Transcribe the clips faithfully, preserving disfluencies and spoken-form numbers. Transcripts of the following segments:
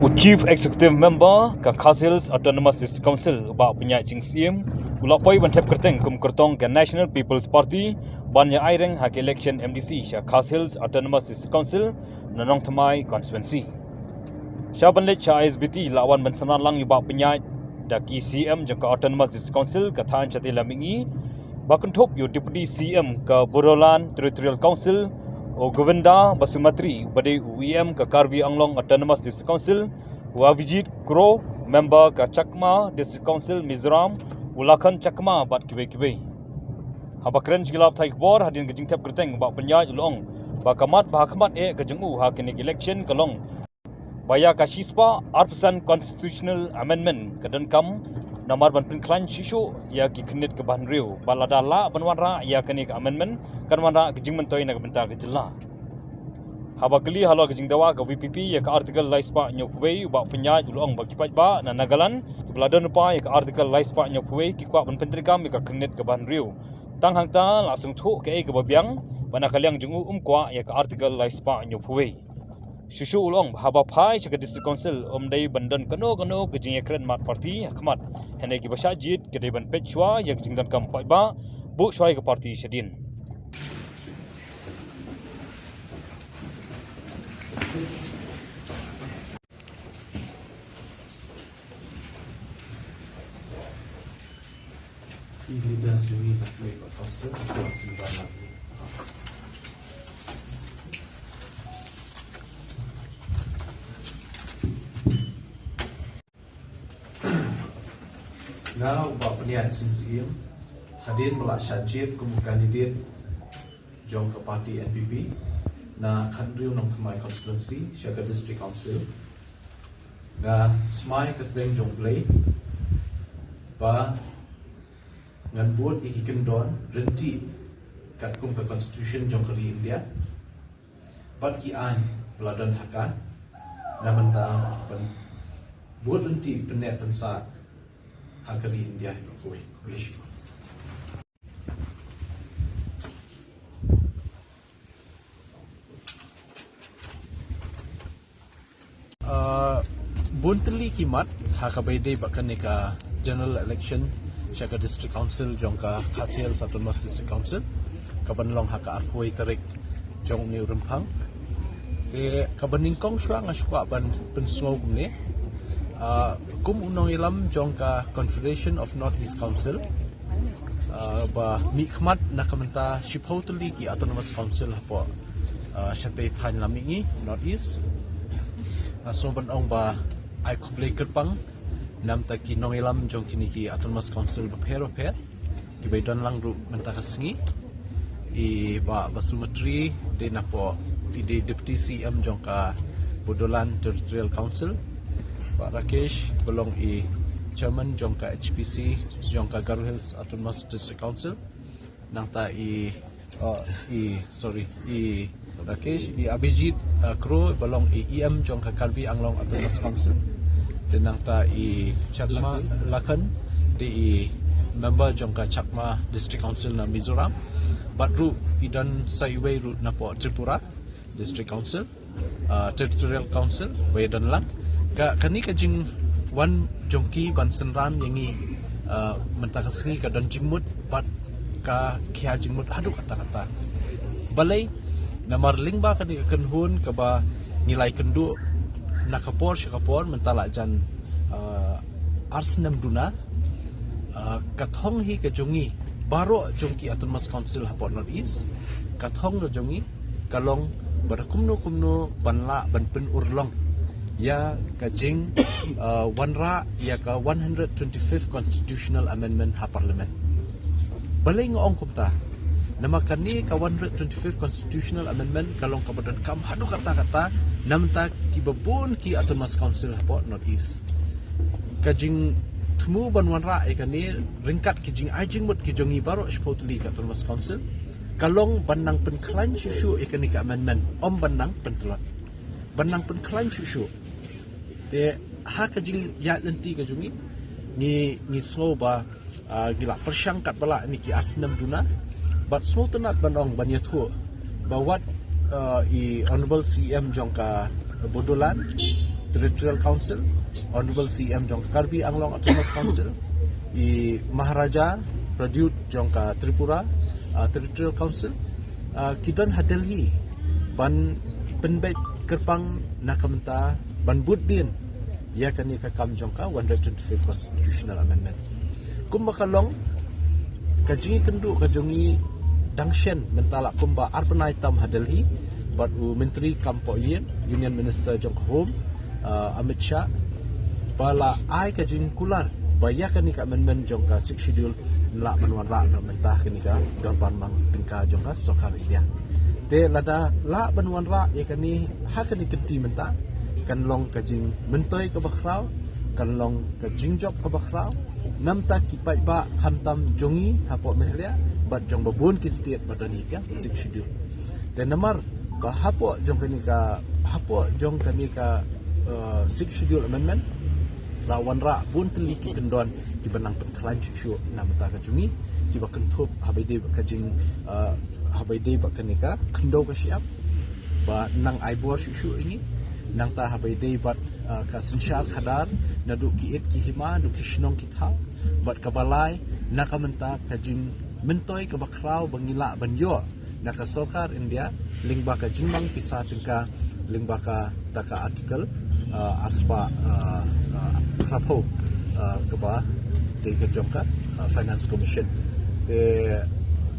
U Chief Executive Member ka Khasi Hills Autonomous District Council, u Bah Pyniaid Sing Syiem, u la poi ban thep kyrteng kum kyrtong ka National People's Party ban ïa aireng ha ka election M D C sha Khasi Hills Autonomous District Council na Nongthymmai constituency. Sha ban leit sha I S B T la wan ban synran lang ïa u Bah Pyniaid da ki C M jong ka Autonomous District Council ka thaiñ shatei lam mihngi, ba kynthup ïa u Deputy C M ka Bodoland Territorial Council, u Govinda Basumatary, ba dei u E M ka Karbi Anglong Autonomous District Council, u Avijit Kro, member ka Chakma District Council Mizoram, u Lakhon Chakma bad kiwei kiwei. Haba kren sha ki lad pathai khubor hadien ka jingthep kyrteng, u Bah Pyniaid u la ong ba ka mat ba ha khmat eh ka jong u ha kane ka election ka long ba ïa ka shispah arphew san constitutional amendment ka donkam namar ban pynkhlaiñ shuh shuh ïa ki khyndiat kaba hynriew, bad lada lah ban wanrah ïa kane ka amendment kan wanrah ka jingmyntoi na ka bynta ka jylla. Haba kylli halor ka jingdawa ka V P P ïa ka Article laispah hynñiewphew wei, u Bah Pyniaid u la ong ba ki paidbah na Nagaland kiba la don lypa ïa ka Article laispah hynñiewphew wei ki kwah ban pyntreikam ïa ka khyndiat kaba hynriew. Tang hangta la sngewthuh kaei kaba biang, ba na ka liang jong u um kwah ïa ka Article laispah hynñiewphew wei. Shuh shuh u la ong ba haba phai sha ka District Council ym dei ban don kano kano ka jingïakren mat party ha khmat, hynrei kiba shah jied ka dei ban peit shuwa ïa ka jingdonkam paidbah, buh shuwa ïa ka party shadien. Ki leaders jong ngi na kawei ka council, ki wan synran lang. Nga u Bah Pyniaid Sing Syiem, hadien ba la shah jied kum u candidate jong ka party N P P na khathynriew Nongthymmai constituency sha ka District Council, nga smai kyrteng jong U Blei ba ngan bud ïa ki kyndon ryntih katkum ka constitution jong ka ri India bad ki aiñ ba la don ha ka, na bynta ban bud ryntih pynneh pynsah ha ka ri India hi baroh. Uh, bun tylli ki mat ha kaba ïadei bad kane ka general election sha ka District Council jong ka Khasi Hills Autonomous District Council, kaban long ha ka arphew wei tarik jong une u Rymphang. Te kaba nyngkong shuwa nga sngewkwah ban pynsngew kumne. Uh, kum u nongïalam jong ka Confederation of North East Council, uh, ba mihkhmat na ka bynta shiphew tylli ki Autonomous Council hapoh, uh, shatei thaiñ lam mihngi North East, nga sngew ban ong ba ai khublei kyrpang namar ki nongïalam jong kine ki Autonomous Council bapher bapher kiba ïadon lang ruh mynta ka sngi. I Bah Basumatary dei napoh, i dei Deputy C M jong ka Bodoland Territorial Council. Bah Rakesh ba long i Chairman jong ka H P C jong ka Garo Hills Autonomous District Council. Nangta i, uh, i, sorry, i Rakesh, i Abhijit, uh, Kro ba long i E M jong ka Karbi Anglong Autonomous Council. Te nangta i Chakma Lakhon, dei i member jong ka Chakma District Council na Mizoram. Bad ruh i don sa iwei ruh napoh Tripura District Council, uh, Territorial Council, ba ïadon lang. Ka, kane ka jingwan jong ki ban synran ïa ngi, uh, mynta ka sngi ka don jingmut bad ka khia jingmut haduh katta katta. Balei? Namar lyngba kane ka kynhun kaba ngi la ïakynduh na ka por sha ka por mynta la jan, uh, ar snem duna, uh, ka thong hi ka jong ngi baroh jong ki Autonomous Council hapoh North East, ka thong ka jong ngi ka long ba da kumno kumno ban lah ban pynurlong ïa ka jing, uh, wanrah ïa ka one hundred twenty-fifth Constitutional Amendment ha Parliament. Balei nga ong kumta? Namar kane ka one hundred twenty-fifth Constitutional Amendment ka long kaba donkam haduh katta katta na bynta kiba bun ki Autonomous Council hapoh North East. Ka jingthmu ban wanrah ïa kane ryngkat ki jingai jingmut ki jong ngi baroh shiphew tylli ki Autonomous Council ka long ban nang pynkhlaiñ shuh shuh ïa kane ka amendment, ym ban nang pyntlot. Ban nang pynkhlaiñ shuh shuh. Te ha ka jingïaid lynti ka jong ngi, ngi, ngi sngew ba, ah, ngi la pyrshang katba lah ïa kine ki ar snem duna. Bad sngewtynnat ban ong ban ïathuh ba wat, ah, i Honourable C M jong ka Bodoland, Territorial Council, Honorable C M jong ka Karbi Anglong Autonomous Council, i Maharaja Pradyut jong ka Tripura uh, Territorial Council, uh, ki don ha Delhi ban pynbeit kyrpang na ka mynta ban bud dien ïa kane ka kam jong ka one hundred twenty-fifth Constitutional Amendment. Kumba ka long, ka jingïakynduh ka jong ngi dang shen mynta la kumba ar bnai tam ha Delhi bad u Myntri Kam Poh Ïing, Union Minister jong ka Home, uh, Amit Shah, ba la ai ka jingkular ba ïa kane ka amendment jong ka Sixth Schedule lah ban wanrah noh mynta ha kane ka dorbar mang tyngka jong ka Sorkar India. Te lada lah ban wanrah ïa kane ha kane ka kynti mynta, kan long ka jingmyntoi kaba khraw, kan long ka jingjop kaba khraw namar ki paidbah khamtam jong ngi hapoh Meghalaya bad jong ba bun ki state ba don ïa ka Sixth Schedule. Te namar ba hapoh jong kane ka, hapoh jong kane ka uh, Sixth Schedule Amendment, la wanrah bun tylli ki kyndon kiba nang pynkhlaiñ shuh shuh na ka bynta ka jong ngi, kiba kynthup haba ïadei bad ka jing uh, haba ïadei bad kane ka khyndew ka shyiap ba nang ai bor shuh shuh ïa ngi, nangta haba ïadei bad uh, ka synshar khadar naduh ki it ki hima, naduh ki shnong ki thaw, bad kaba lai na ka bynta ka jingmyntoi kaba khraw ba ngi lah ban ïoh na ka Sorkar India lyngba ka jingmang pisa tyngka lyngba kata ka Article uh, arspah uh, uh, phraphew uh, kaba dei ka jong ka uh, Finance Commission. Te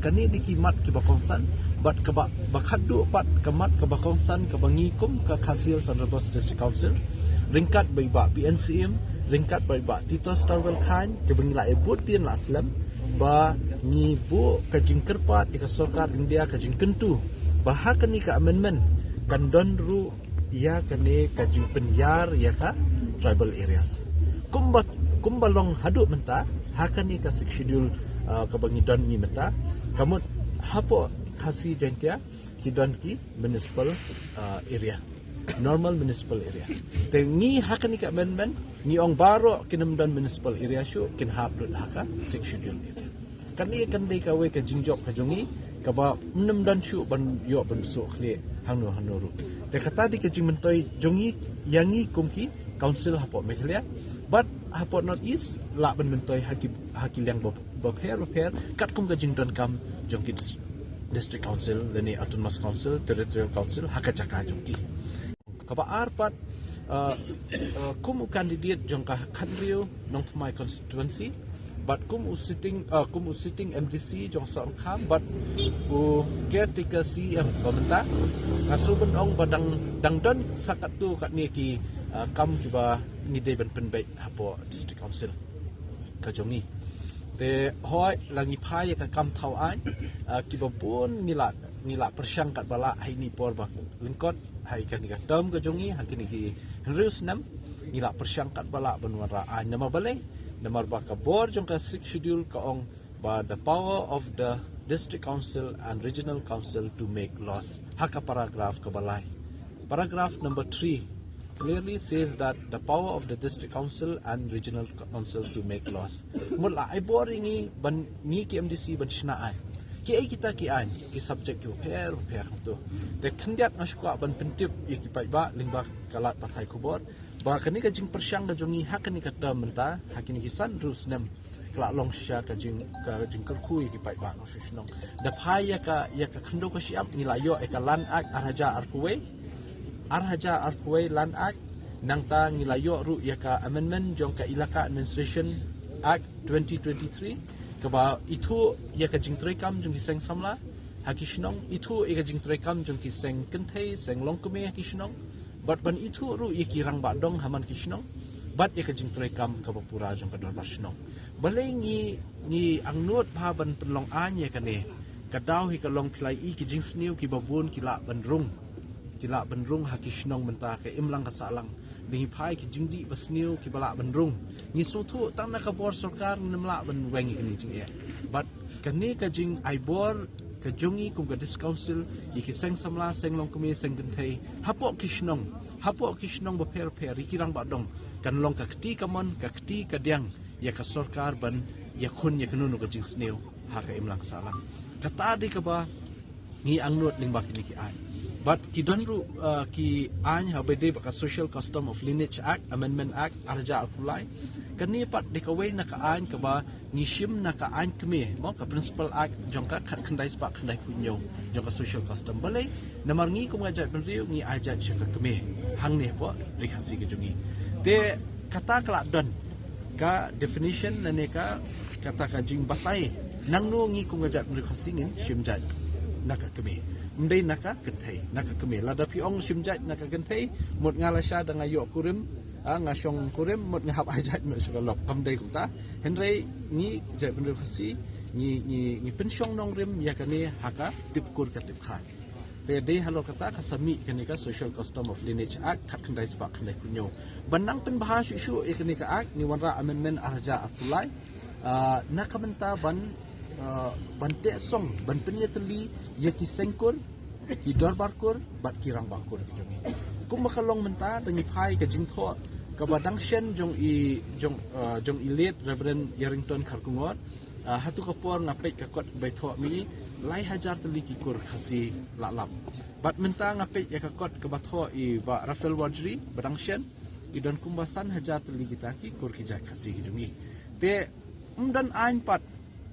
kane dei ki mat kiba kongsan bad kaba, ba khatduh pat ka mat kaba kongsan kaba ngi kum ka Khasi Hills Autonomous District Council, ryngkat bad i Bah P N Syiem, ryngkat bad i Bah Titosstarwell Chyne, kiba ngi la ïa bud dien la slem, ba ngi buh ka jingkyrpad ïa ka Sorkar India, ka jingkyntu ba ha kane ka amendment kan don ruh ïa kane ka jingpynïar ïa ka tribal areas. Kumba, kumba long haduh mynta ha kane ka Sixth Schedule uh, kaba ngi don ngi mynta, ka mut hapoh Khasi Jaiñtia ki don ki municipal uh, area, normal municipal area. Te ngi ha kane ka amendment ngi ong baroh kin ym don municipal area shuh, kin hap lut ha ka Sixth Schedule area. Kane kan dei kawei ka jingjop ka jong ngi kaba ym don shuh ban ïoh ban shu khlieh hangno hangno ruh. Te kata dei ka jingmyntoi jong ngi ïa ngi kum ki council hapoh Meghalaya bad hapoh North East lah ban myntoi ha ki, ha ki liang bapher bapher katkum ka jingdonkam jong ki dis-, District Council lane Autonomous Council, Territorial Council ha ka jaka jong ki. Kaba ar pat uh, uh, kum u candidate jong ka Khatriew Nongthymmai constituency bad kum u sitting uh, kum u sitting M D C jong Sohryngkham bad u caretaker C M ba mynta, nga shu ban ong ba dang, dang don sa katto katne ki uh, kam kiba ngi dei ban pynbeit hapoh District Council ka jong ngi. Te hoi la ngi phai ïa ka kam thaw aiñ uh, kiba bun ngi la, ngi la pyrshang katba lah ha ine i por ba lyngkot ha kane ka term ka jong ngi ha kine ki hynriew snem, ngi la pyrshang katba lah ban wanrah aiñ. Namar balei? Namar ba ka bor jong ka Sixth Schedule ka ong ba the power of the District Council and Regional Council to make laws ha ka paragraph kaba lai. Paragraph number three clearly says that the power of the District Council and Regional Council to make laws. Mut la ai bor ïa ngi ban, ngi ki M D C ban shna aiñ. Kiei kita ki aiñ, ki subject kiba pher pher hangto. Te khyndiat nga shu kwah ban pyntip ïa ki paidbah lyngba ka lad pathai khubor ba kane ka jingpyrshang ka jong ngi ha kane ka term mynta, ha kine ki san hynriew snem, ka la long shisha ka jing, ka jingkyrkhu ïa ki paidbah nongshong shnong. Da phai ïa ka, ïa ka khyndew ka shyiap ngi la ïoh ïa ka Land Act ar hajar arphew wei, ar hajar arphew wei Land Act, nangta ngi la ïoh ruh ïa ka amendment jong ka Elaka Administration Act twenty twenty-three, kaba ithuh ïa ka jingtrei kam jong ki seng samla ha ki shnong, ithuh ïa ka jingtrei kam jong ki seng kynthei, seng longkmie ha ki shnong, bad ban ithuh ruh ïa ki rangbah dong ha man ki shnong bad ïa ka jingtrei kam kaba pura jong ka dorbar shnong. Balei ngi, ngi angnud bha ban pynlong aiñ ïa kane? Ka daw hi ka long phi la ïohi ki jingsniew kiba bun ki lah ban rung, ki lah ban rung ha ki shnong mynta ka imlang ka sahlang. Dang ïa phai ki jingdih ba sniew kiba lah ban rung. Ngi sngewthuh tang na ka bor sorkar ngim lah ban weng ïa kane ka jingeh. Bad kane ka jingai bor ka jong ngi kum ka District Council ïa ki seng samla, seng longkmie, seng kynthei hapoh ki shnong, hapoh ki shnong bapher bapher, ïa ki rangbah dong, kan long ka kti kamon, ka kti kadiang ïa ka sorkar ban ïakhun ïa kano kano ka jingsniew ha ka imlang ka sahlang. Kata dei kaba ngi angnud lyngba kine ki aiñ. Bad ki don ruh, uh, ki aiñ haba dei bad ka Social Custom of Lineage Act, Amendment Act, ar hajar arphew lai. Kane pat dei kawei na ka aiñ kaba ngi shim na ka aiñ kmie, mo, ka Principal Act jong ka khatkhyndai spah khyndaiphew hynñiew jong ka Social Custom. Balei? Namar ngi kum ka jaitbynriew ngi ai jait sha ka kmie hangne hapoh ri Khasi ka jong ngi. Te kata ka la don ka definition lane ka, kata ka jingbatai nangno ngi kum ka jaitbynriew Khasi ngin shim jait na ka kmie. Ym dei na ka kynthei, na ka kmie. Lada phi ong shim jait na ka kynthei, mut nga lashai da nga ïoh kurim, ah, nga shong kurim, mut nga hap ai jait mut sha ka lok. Kam dei kumta. Hynrei ngi jaitbynriew Khasi ngi, ngi, ngi pynshong nongrim ïa kane ha ka tip kur ka tip kha. Te dei halor kata ka sa mih kane ka Social Custom of Lineage Act khatkhyndai spah khyndaiphew hynñiew. Ban nang pynbha shuh shuh ïa kane ka Act, ngi wanrah amendment ar hajar arphew lai. Ah, na ka bynta ban, ah, ban teh song, ban pynïatylli ïa ki seng kur, ki dorbar kur bad ki rangbah kur ki jong ngi. Kumba ka long mynta, tang ngi phai ka jingthoh kaba dang shen jong i, jong, ah, jong i late Reverend Yarrington Kharkongor. Ah, hato ka por nga peit ka kot ba i thoh, mih lai hajar tylli ki kur Khasi la lap. Bad mynta nga peit ïa ka kot kaba thoh i Bah Raphael Warjri ba dang shen, i don kumba san hajar tylli kita ki kur ki jait Khasi ki jong ngi. Te ym don aiñ pat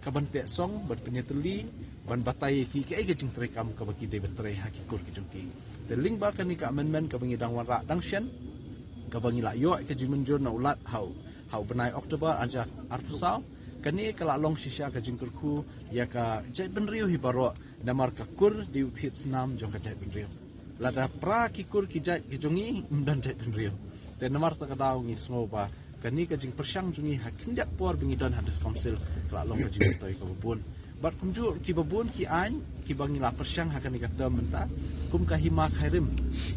ka ban teh song, ban pynïatylli, ban batai ïa ki kaei ka jingtrei kam kaba ki dei ban trei ha ki kur ki jong ki. Te lyngba kane ka amendment kaba ngi dang wanrah dang shen, kaba ngi la ïoh ka jingmynjur na u Lat ha u, ha u bnai October ar hajar arphew saw. Kane ka la long shisha ka jingkyrkhu ïa ka jaitbynriew hi baroh, namar ka kur dei u thied snam jong ka jaitbynriew. Lada pra ki kur ki jait ki jong ngi, ym don jaitbynriew. Te namar kata ka daw ngi sngew ba kane ka jingpyrshang jong ngi ha khyndiat por ba ngi don ha District Council ka la long ka jingmyntoi kaba bun. Bad kumjuh kiba bun ki aiñ kiba ngi la pyrshang ha kane ka term mynta, kum ka Hima Khyrim.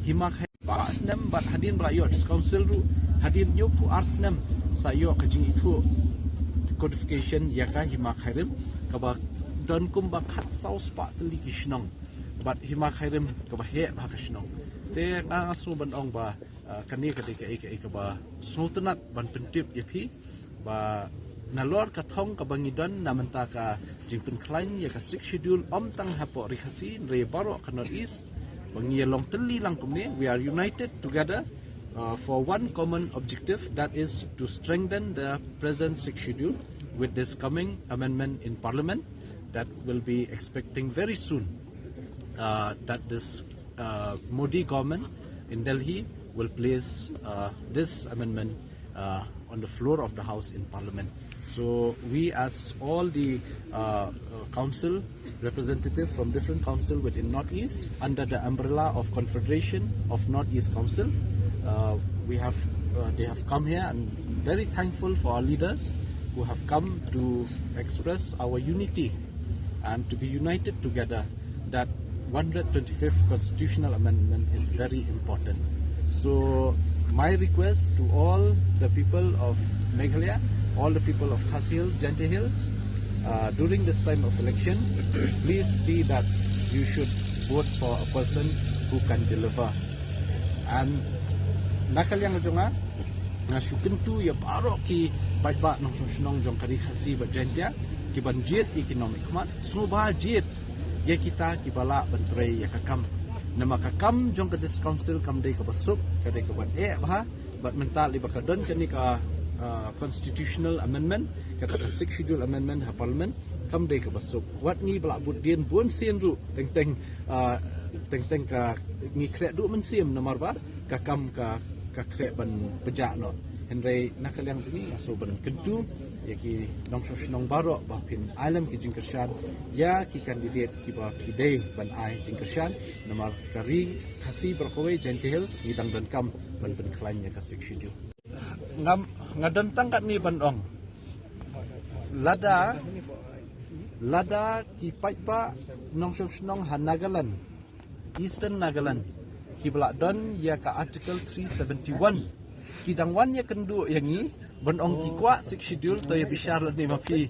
Hima Khyrim ba snem bad hadien ba la ïoh District Council ruh, hadien hynñiewphew ar snem sa ïoh ka jingithuh codification ïa ka Hima Khyrim, kaba don kumba khatsaw spah tylli ki shnong. Bad Hima Khyrim kaba heh bha ka shnong. Te nga, nga sngew ban ong ba, ah, kane ka dei kaei kaei kaba sngewtynnat ban pyntip ïa phi ba nalor ka thong kaba ngi don na mynta ka jingpynkhlaiñ ïa ka Sixth Schedule, ym tang hapoh Ri Khasi, hynrei baroh ka North East, ba ngi ïa long tylli lang kumne. We are united together, uh, for one common objective, that is to strengthen the present Sixth Schedule with this coming amendment in Parliament that will be expecting very soon, uh, that this, uh, Modi government in Delhi will place, uh, this amendment, uh, on the floor of the House in Parliament. So we, as all the, uh, uh, council representative from different council within Northeast, under the umbrella of Confederation of Northeast Council, uh, we have, uh, they have come here, and very thankful for our leaders who have come to express our unity and to be united together, that one hundred twenty-fifth constitutional amendment is very important. So my request to all the people of Meghalaya, all the people of Khasi Hills, Jaintia Hills, uh, during this time of election, please see that you should vote for a person who can deliver. And na ka liang jong nga, nga shu kyntu ïa baroh ki paidbah nongshong shnong jong ka Ri Khasi bad Jaintia, ki ban jied ïa ki nongmihkhmat, sngewbha jied ïa kita kiba lah ban trei ïa ka kam. Namar ka kam jong ka District Council kam dei kaba suk, ka dei kaba eh bha. Bad mynta lei ba ka don kane ka, ah, constitutional amendment, kata ka Sixth Schedule amendment ha Parliament, kam dei kaba suk. Wat ngi ba la bud dien bun sien ruh, teng teng, ah, teng teng ka ngi khreh duh mynsiem namar ba ka kam ka, ka khreh ban pynjah noh. Hynrei na ka liang jong ngi nga shu ban kyntu ïa ki nongshong shnong baroh ba phin ai lem ki jingkyrshan ïa ki candidate kiba ki dei ban ai jingkyrshan, namar ka Ri Khasi baroh kawei, Jaintia Hills, ngi dang donkam ban pynkhlaiñ ïa ka Sixth Schedule. Ngam, nga don tang katne ban ong. Lada, lada ki paidbah nongshong shnong ha Nagaland, Eastern Nagaland, kiba la don ïa ka Article three seventy-one, ki dang wan ïakynduh ïa ngi ban ong ki kwah Sixth Schedule, to ïa bishar lane ma phi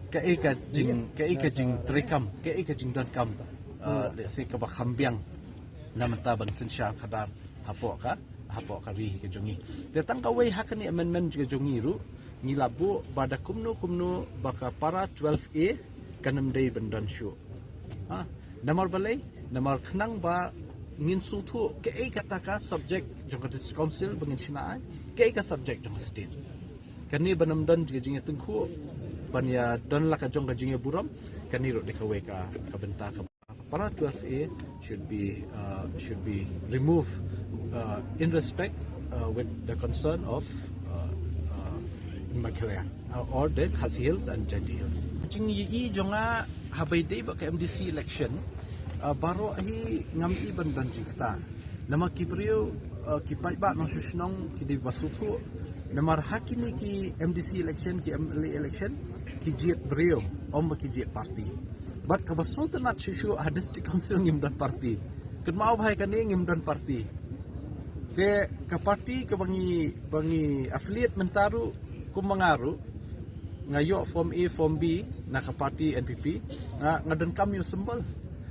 kaei ka jing, kaei ka jingtrei kam, kaei ka jingdonkam, uh, lehse kaba kham biang na mynta ban synshar khadar hapoh ka, hapoh ka ri ka jong ngi. Te tang kawei ha kane amendment ka jong ngi ruh, ngi la buh ba da kumno kumno ba ka para twelve A kan ym dei ban don shuh. Ha, namar balei? Namar khnang ba Ngin sngewthuh kaei kata ka subject jong ka District Council ba ngin shna ai, kaei ka subject jong ka state. Kane ban ym don ka jingïatyngkhuh, ban ïa don la ka jong ka jingïaburom, kane ruh dei kawei ka, ka bynta ka para twelve A should be, uh, should be removed, uh, in respect, uh, with the concern of, uh, uh, Meghalaya, uh, or the Khasi Hills and Jaintia Hills. Jingïohi jong nga haba ïadei bad ka M D C election, uh, baroh hi ngam i ban don jingkta. Namar ki briew, uh, ki paidbah nongshong shnong ki dei ba sngewthuh. Namar ha kine ki M D C election, ki M L A election, ki jied briew, ym ba ki jied party. Bad kaba sngewtynnat shuh shuh ha District Council ngim don party. Kynmaw bha ïa kane, ngim don party. Te ka party kaba ngi, ba ngi affiliate mynta ruh, kum ma nga ruh, nga ïoh form A, form B na ka party N P P, nga, nga donkam ïa u symbol.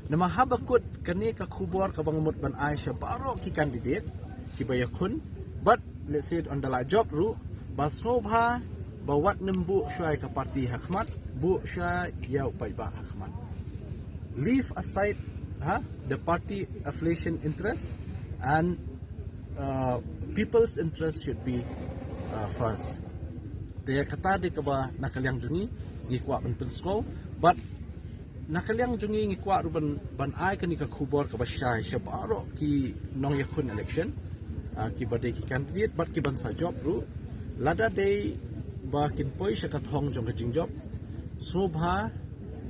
Namar haba kut kane ka khubor kaba nga mut ban ai sha baroh ki candidate kiba ïakhun, bad let's say ynda la jop ruh, ba sngewbha ba wat nym buh shuwa ïa ka party ha khmat, buh shuwa ïa u paidbah ha khmat. Leave aside, ha, the party affiliation interest, and, uh, people's interest should be, uh, first. Te kata dei kaba na ka liang jong ngi ngi kwah ban pynsngew, bad na ka liang jong ngi ngi kwah ruh ban, ban ai kane ka khubor kaba shai sha baroh ki nongïakhun election, ah, kiba dei ki candidate bad kiban sa jop ruh. Lada dei ba kin poi sha ka thong jong ka jingjop, sngewbha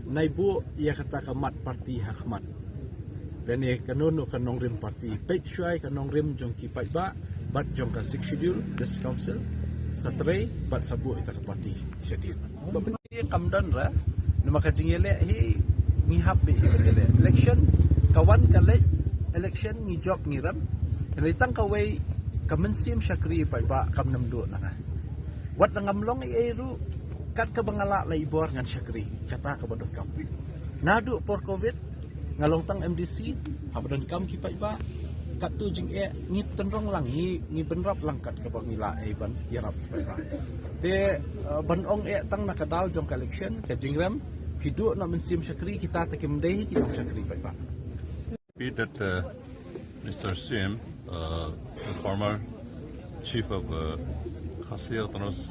nai buh ïa kata ka mat party ha khmat. Lane kano kano ka nongrim party, peit shuwa ïa ka nongrim jong ki paidbah bad jong ka Sixth Schedule District Council, sa trei bad sa buh ïa ka party shadien. Ba pynti kam don ra, namar ka jingïaleh hi ngi hap beit hi ka jingïaleh. Election ka wan ka leit, election ngi jop ngi rem. Hynrei tang kawei, ka mynsiem shakri paidbah kam nym duh na nga. Wat la ngam long ei ei ruh, kat kaba nga lah la i bor ngan shakri, kata kaba donkam. Naduh por covid nga long tang M D C, haba donkam ki paidbah, katto jingeh ngi tynrong lang, ngi, ngi bynrap lang kat kaba ngi lah ei ban ïarap ki paidbah. Te, uh, ban ong eh tang na ka daw jong ka election, ka jingrem, phi duh noh mynsiem shakri, kita te kim dei ki nongshakri paidbah. Be that, uh, Mister C M, uh, the former chief of, uh, Khasi Autonomous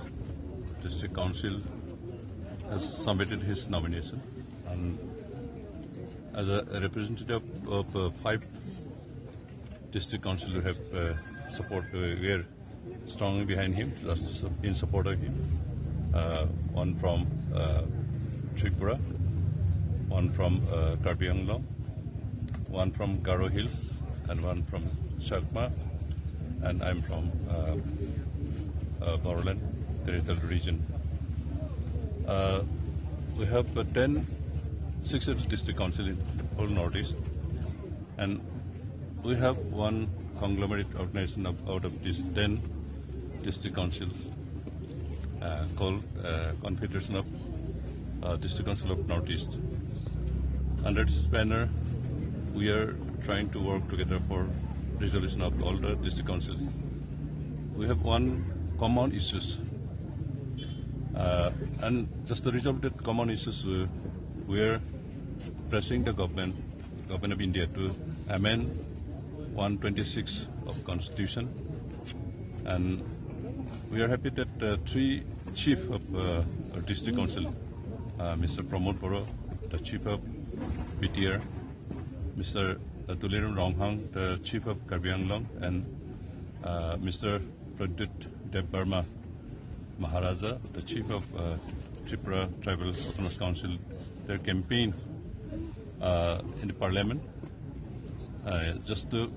District Council, has submitted his nomination, and as a representative of, uh, five district council, we have, uh, support, uh, we are strongly behind him, just in support of him. Uh, one from, uh, Tripura, one from, uh, Karbi Anglong, one from Garo Hills, and one from Chakma, and I'm from, uh, uh, Bodoland Territorial Region. Uh, we have, uh, ten, six district council in whole Northeast, and we have one conglomerate organization of, out of these ten district councils, uh, called, uh, Confederation of, uh, District Council of Northeast. Under this banner, we are trying to work together for resolution of all the district councils. We have one common issues, uh, and just the result of that common issues, we, we are pressing the government, Government of India, to amend one twenty-six of Constitution, and we are happy that, uh, three chief of, uh, our district council, uh, Mister Pramod Boro, the chief of B T R, Mister Tuliram Ronghang, the chief of Karbi Anglong, and, uh, Mister Pradyut Debbarma Maharaja, the chief of, uh, Tripura Tribal Autonomous Council, their campaign, uh, in the parliament, uh, just to,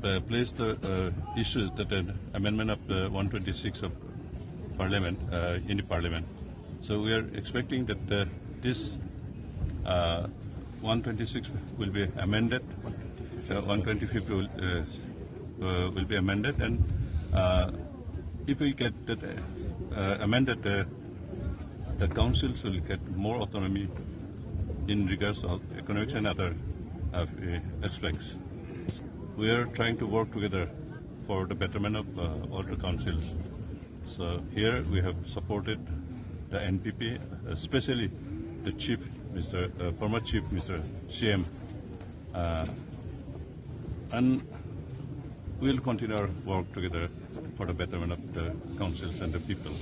uh, place the, uh, issue that the amendment of the one twenty-six of parliament, uh, in the parliament. So we are expecting that, uh, this, uh, one twenty-six will be amended. Uh, one twenty-fifth will, uh, uh, will be amended, and, uh, if we get that, uh, amended, uh, the councils will get more autonomy in regards of economics and other, uh, aspects. We are trying to work together for the betterment of, uh, all the councils. So here we have supported the N P P, especially the chief, Mister, uh, former chief, Mister C M, uh, And we'll continue our work together for the betterment of the councils and the people.